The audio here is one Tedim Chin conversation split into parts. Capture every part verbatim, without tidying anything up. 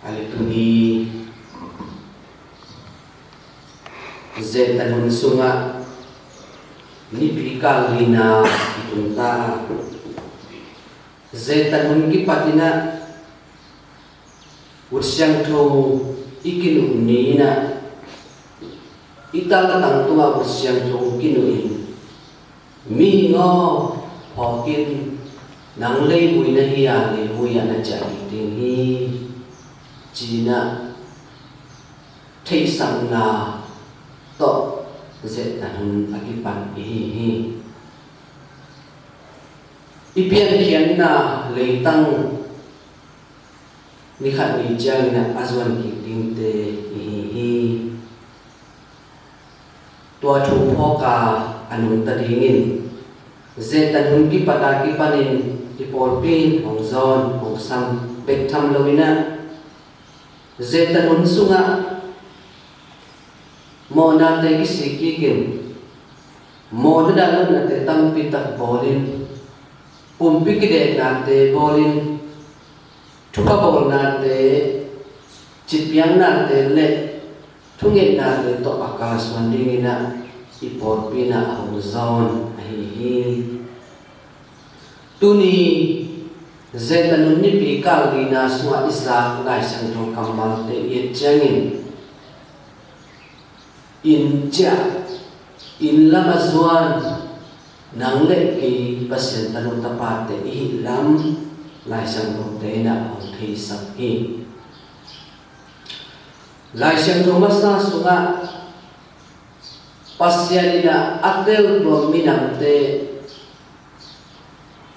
A le tuni Zetan hun sungah nipi kal lina i tung ta a, Zetan hun kipatinah Ut Siangtho i kinuh ni inah i taltang tungah Ut Siangtho kinuh in, "Mihing aw, phawk in, nang leivui na hi a, leivui ah na ciah ding hi," ci-inah theihsakna tawh Zetan hun a kipan ihi hi. I piankhiatna leitang ni khat ni cianginah a zuan kik dingte ihi hi. Tua thu phawka a nungta dingin Zetan hun kipata kipanin i pawlpi in hong zawn hong sam bek tham loinah Zetan hun sungah mawhnate kisik kikin, mawhna dalunnate tampi tak bawlin, pumpi kideknate bawlin, thupha bawlnate, cipiaknate le thungetnate tawh a kalsuan dinginah i pawlpi inah a hong zawn ahi hi. Tuni Zetan hun nipi kal lina sungah i zak Lai Siangtho kammalte i et ciangin, inn ciah, inn lam a zuan nang le kei Pasian tanu tapate i hih lam Lai Siangthote inah hong theisak hi. Lai Siangtho masa sungah Pasian inah a teltuam minamte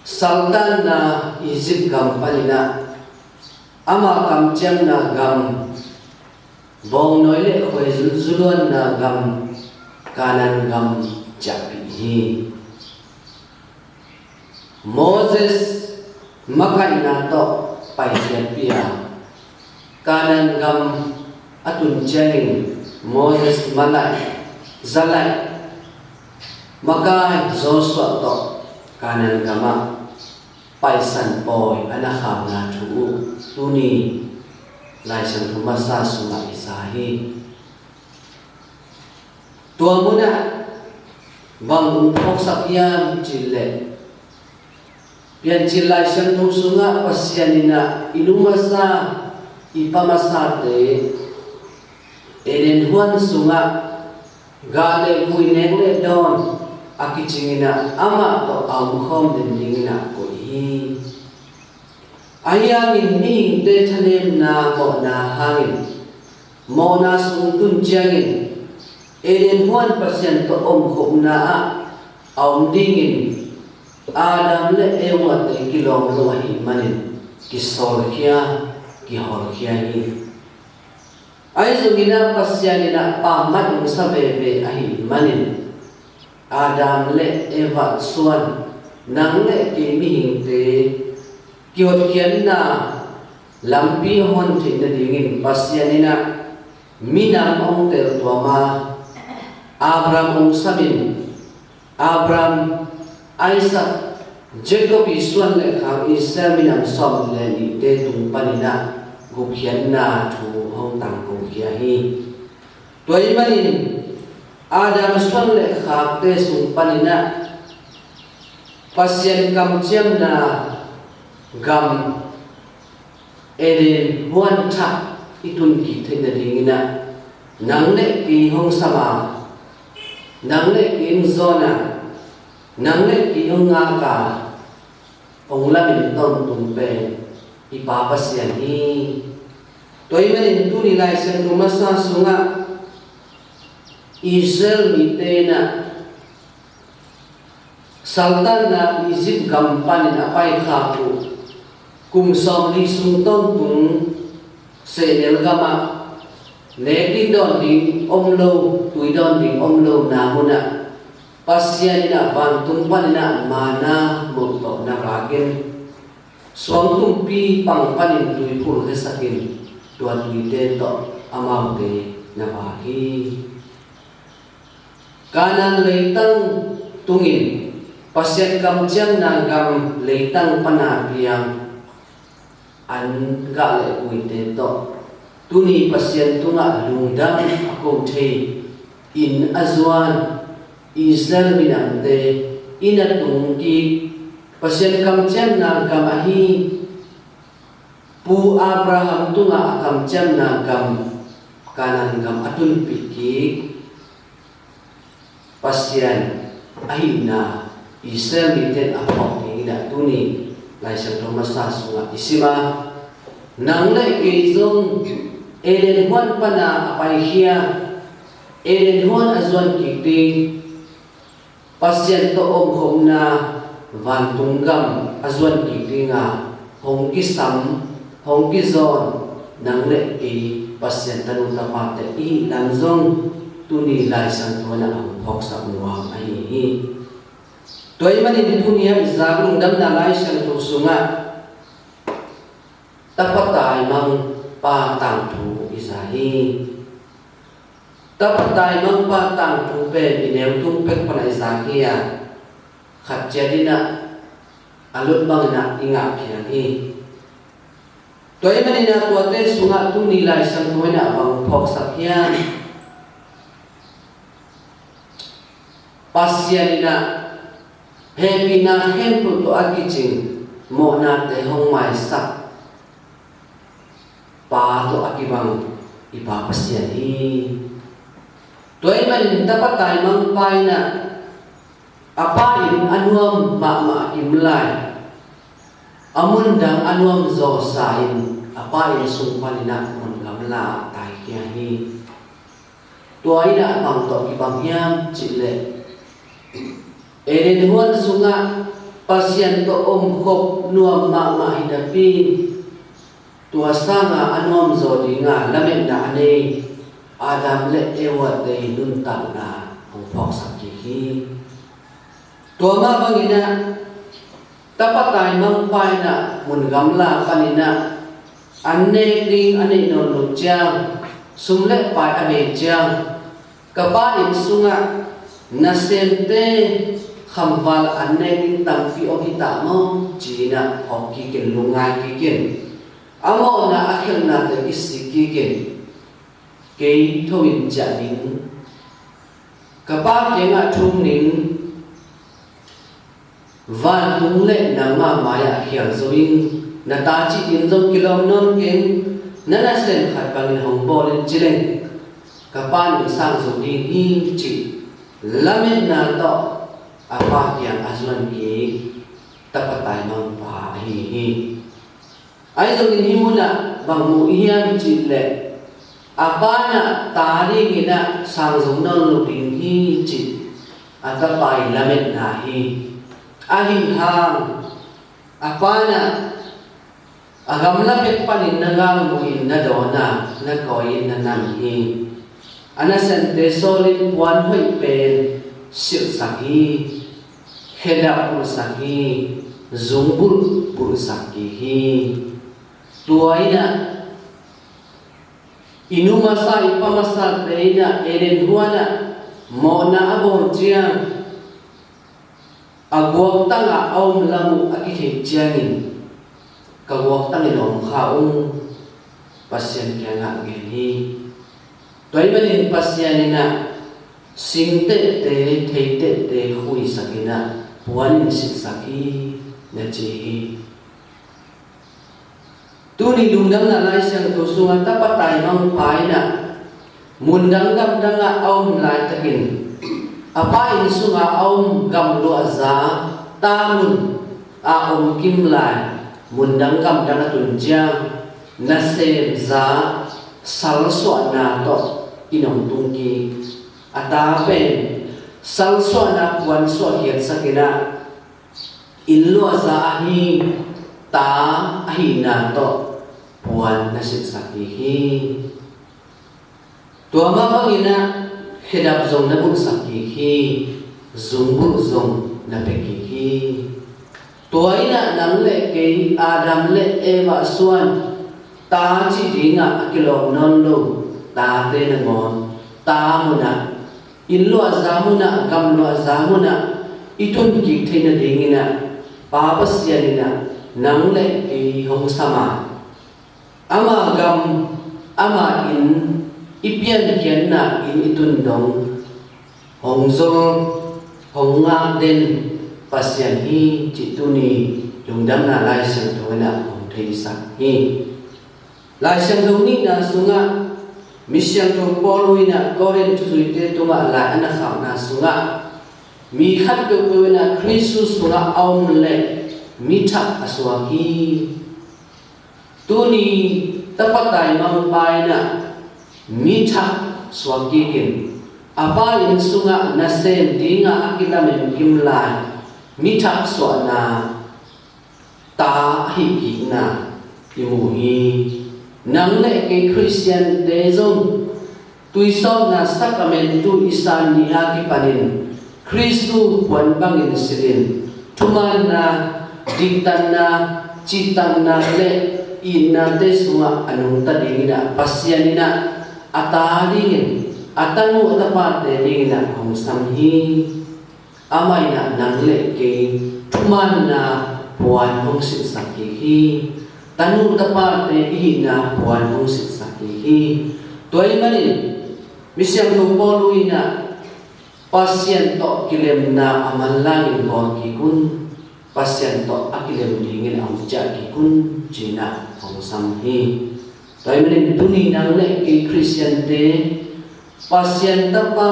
saltanna Egypt gam paninah ama kamciamna gam, bawngnawi le khuaizu luanna gam, Kanaan gam ciahpih hi. Moses makaihna tawh paikhiatpih a, Kanaan gam a tun ciangin Moses malaih, zalaih, makai Joshua tawh Kanaan gamah paisan pawi a na khakna thu uh tuni Lai Siangtho masa sungah i za hi. Tua munah bang hong phawksak hiam cih leh, Piancil Lai Siangtho sungah Pasian inah i nu masa, i pa masate Eden huan sungah gah le gui, nek le dawn a kicing inah amah tawh a omkhawm den dinginah koih hi. Ahi hangin mihingte thanemna mawhna hangin mawhna sung tun ciangin Eden huan Pasian tawh omkhopna ah a om dingin Adam le Evate kilawm lo ahih manin kisawlkhia, kihawlkhia hi. Ahi zongin ah Pasian inah pammat hong sa veve ahih manin Adam le Eva suan nang le kei mihingte kihotkhiatna lampi hon theih nadingin Pasian inah minam hong teltuam a, Abraham hong samin, Abraham, Isaac, Jacob i suan le khak Israel minam sawm le nihte tung paninah gupkhiatna thu hong tangkokhia hi. Tua ahih manin Adam suan le khakte sung paninah Pasian kamciamna gam Eden huan thak i tun kik theih nadinginah nang le kei hong sam a, nang le kei hong zawn a, nang le kei hong ngak a, hong lamin tawntung pen i Pa Pasian hi. Tua ahih manin tuni Lai Siangtho masa sungah Israel mite inah saltanna Egypt gam panin a paikhak uh kum sawmli sung tawntung sehnel gamah nek ding dawn ding om lo, tui dawn ding om lo na munah Pasian inah vantung paninah manna moh tawh na vakin, suangtumpi pang panin tui phulkhiasakin tua tuite tawh amaute na vak hi. Kanaan leitang tungin Pasian kamciamna gam leitang pana piang an gah leh kuite tawh tuni Pasian tungah lungdam a ko thei in a zuan Israel minamte in a tung kik Pasian kamciamna gam ahi Pu Abraham tungah a kamciamna gam Kanaan gam a tunpih kik Pasian ahihna Israel mite in a phawk dingin ah tuni Lai Siangtho masa sungah i sim a, nang le kei zong Eden huan pana a paikhia, Eden huan a zuan kik ding, Pasian tawh omkhopna vantung gam a zuan kik dinga hong kisam, hong kizawn nang le kei Pasian tanu tapate i hih lam zong tuni Lai Siangtho in ah hong phawksak nuam ahi hi. Tua ahih manin tuni-ah i zak lungdamna Lai Siangtho sungah tapa taimang pa tangthu i za hi. Tapa taimang pa tangthu pen i neu tung pek pana i zak hi a, khat ciat in ah a lut bangin ah i ngah phial hi. Tua ahih manin ah tuate sungah tuni Lai Siangtho in ah bang phawksak hiam? Pasian in ah hehpihna khempeuh tawh a kicing mawhnate hong maisak pa tawh a kibang i Pa Pasian hi. Tua ahih manin tapa taimang pa in ah a pa inn a nuam mahmah a kim lai, a mundang a nuam zawsa in a pa inn sung panin ah mun gamla ah taikhia hi. Tua in ah bang tawh kibang hiam cih leh Eden huan sungah Pasian tawh omkhop nuam mahmah hi napi, tua sanga a nuamzaw dinga lametna a nei Adam le Eva te nuntakna hong phawksak kik hi. Tua mah bangin ah tapa taimang pa in ah mun gamla panin ah an nek ding a neih nawn loh ciang, sum le pai a bei ciang, ka pa inn sungah nasemte khamval an nek ding tampi om hi ta maw ci-in ah phawk kikin lungngai kikin a mawhna a khelhnate kisik kikin kei tho in ciah ning, ka pa kiangah thum ning, vantung le nangmah mai-ah khial zo in, na ta cih ding zong kilawm nawn keng, na nasem khat bangin hong bawl in ci leng ka pa nungsang zo ding hi cih lametna tawh a pa kiang a zuan kik tapa taimang pa ahi hi. Ahi zongin hih munah bang mu i hiam cih leh a pa in ah ta dingin ah sang zo nawn lo ding hi cih a tapa i lametna hi. Ahi hang a pa in ah a gamla pek panin na galmuh in na dawn a, na kawi in na nam hi. A nasemte sawlin puan hoih pen silhsak hi. Khedap bulhsak hi. Zungbulh bulhsak kik hi. Tua in ah i nu masa i pa masate in ah Eden huan ah mawhna a bawl ciang a guaktang ah a om lam uh a kitheih ciangin ka guaktang in om kha ung, Pasian kiangah gen hi. Tua ahih manin Pasian in ah singtehte theitehte khuisak in ah puan in silhsak hi na ci hi. Tuni lungdamna Lai Siangtho sungah tapa taimang pa in ah mundang gamdang ah a om laitakin a pa inn sungah a om gamluahza ta mun a om kim lai mundang gamdang a tun ciang nasem za salsuahna tawh in hong tung kik a ta pen salsuahna puan suah khiatsak in ah inn luahza ahi ta ahihna tawh puan na silhsak kik hi. Tua mah bangin ah khedap zong na bulhsak kik hi. Zungbulh zong na pia kik hi. Tua in ah nang le kei Adam le Eva suan ta cih dingah a kilawm nawn lo tate nangawn ta munah inn luahza munah gam luahza munah i tun kik theih nadingin ah Pa Pasian in ah nang le kei hong sam a Ama gam, ama inn i piankhiatna inn i tun dong hong zol, hong ngak den Pasian hi cih tuni Lungdamna Lai Siangtho in ah hong theisak hi. Lai Siangtho nihna sungah Misiangtho Paul in ah Korin thuzuite tungah lai a na khakna sungah mi khat peuhpeuh in ah Khrih sungah a om leh mi thak a suak hi. Tuni tapa taimangpa in ah mi thak suak kik in, a pa inn sungah nasem dingah a kilamen kim lai mi thak suahna ta ahih kikna i mu hi. Nang le kei Khristiante zong tuisawpna sakramentu i san ni a kipanin Khristu puan bangin silhin, thumanna, diktatna, cihtakna le itnate sungah a nungta dingin ah Pasian in ah a ta dingin, a tanu a tapate dingin ah hong sam hi. Amah in ah nang le kei thumanna puan hong silhsak kik hi. Tanu tapate i hihna puan hong silhsak kik hi. Tua ahih manin Misiangtho Paul in ah Pasian tawh kilemna a manlangin bawl kik un, Pasian tawh a kilem dingin a hong ciah kik un ci-in ah hong sam hi. Tua ahih manin tuni nang le kei Khristiante Pasian Tapa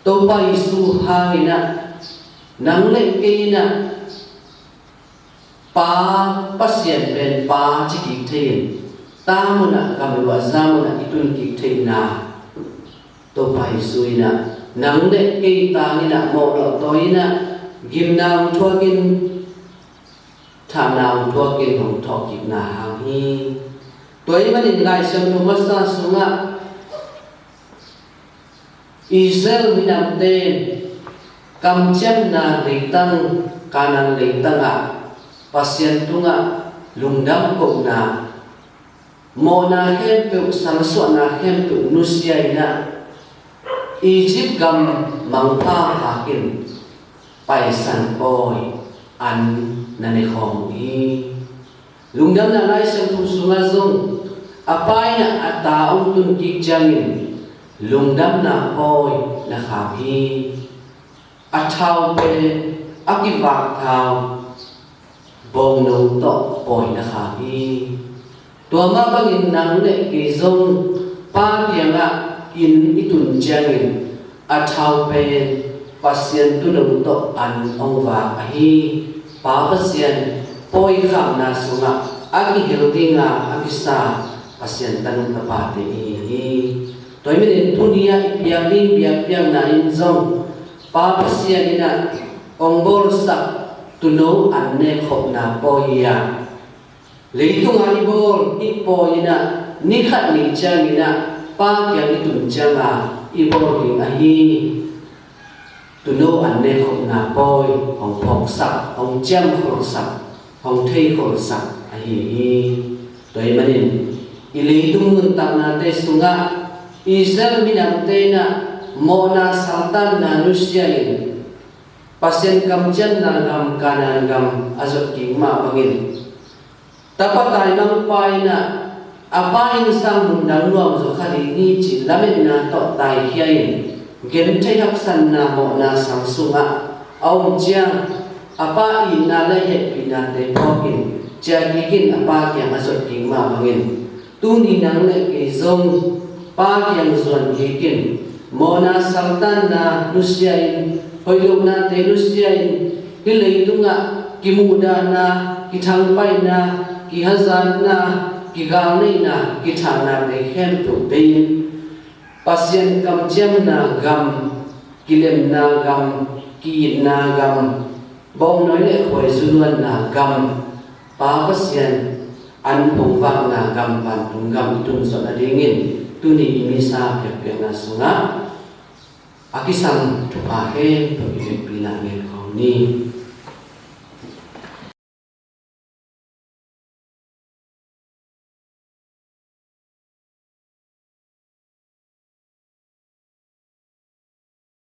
Topa Jesu hangin ah nang le kei in ah Pa Pasian pen Pa ci kik thei in, ta munah gamluah za munah i tun kik theihna Topa Jesu in ah nang le kei tangin ah mawh lawh tawi in ah gimna hong thuakin, thahna hong thuakin hong thawhkikna hang hi. Tua ahih manin Lai Siangtho masa sungah Israel minamte in kamciamna leitang, Kanaan leitangah Pasian tungah lungdam kohna, mawhna khempeuh, salsuahna khempeuh nusia in ah Egypt gam mangpha khakin Paisan pawi an na nekhawm uh hi. Lungdamna Lai Siangtho sungah zong a pa in ah a ta hong tun kik ciangin lungdamna pawi na kham hi. A thau pen a kivak thau bawngno tawh pawi na kham hi. Tua mah bangin nang le kei zong Pa kiangah inn i tun ciangin a thau pen Pasian tuuno tawh an hong vak ahi Pa Pasian pawikhamna sungah a kihel dinga a kisa Pasian tanu tapate i hi hi. Tua ahih manin tuni-ah i piak ding biakpiakna in zong Pa Pasian in ah hong bawlsak tuuno an nekkhopna pawi hi a, leitungah i bawl i pawi in ah ni khat ni ciangin ah Pa kiang i tun cianga i bawl ding ahi. Tuuno an nekkhopna pawi hong phawksak, hong ciamkholsak, hong theikholsak ahi hi. Tua ahih manin i leitung nuntaknate sungah Israel minamte in ah mawhna saltanna nusia in Pasian kamciamna gam Kanaan gam a zot kik mah bangin tapa taimangpa in ah a pa inn sang mundang nuam zaw kha ding hi ci-in lametna tawh taikhia in genthei haksatna mawhna sang sungah a om ciang a pa itna le hehpihnate phawkin ciah kik in a pa kiang a zot kik mah bangin tuni nang le kei zong Pa kiang zuan kik in, mawhna saltanna nusia in, hoih lohnate nusia in, hih leitungah kimuhdahna, kithangpaihna, kihazatna, kigalneihna, kithaknate khempeuh bei in, Pasian kamciamna gam, kilemna gam, ki-itna gam, bawngnawi le khuaizu nuanna gam, Pa Pasian an hong vakna gam, vantung gam i tun zawh nadingin tuni i misa piakpiakna sungah a kisam thupha khempeuh i vekpi-in ah ngen khawm ni.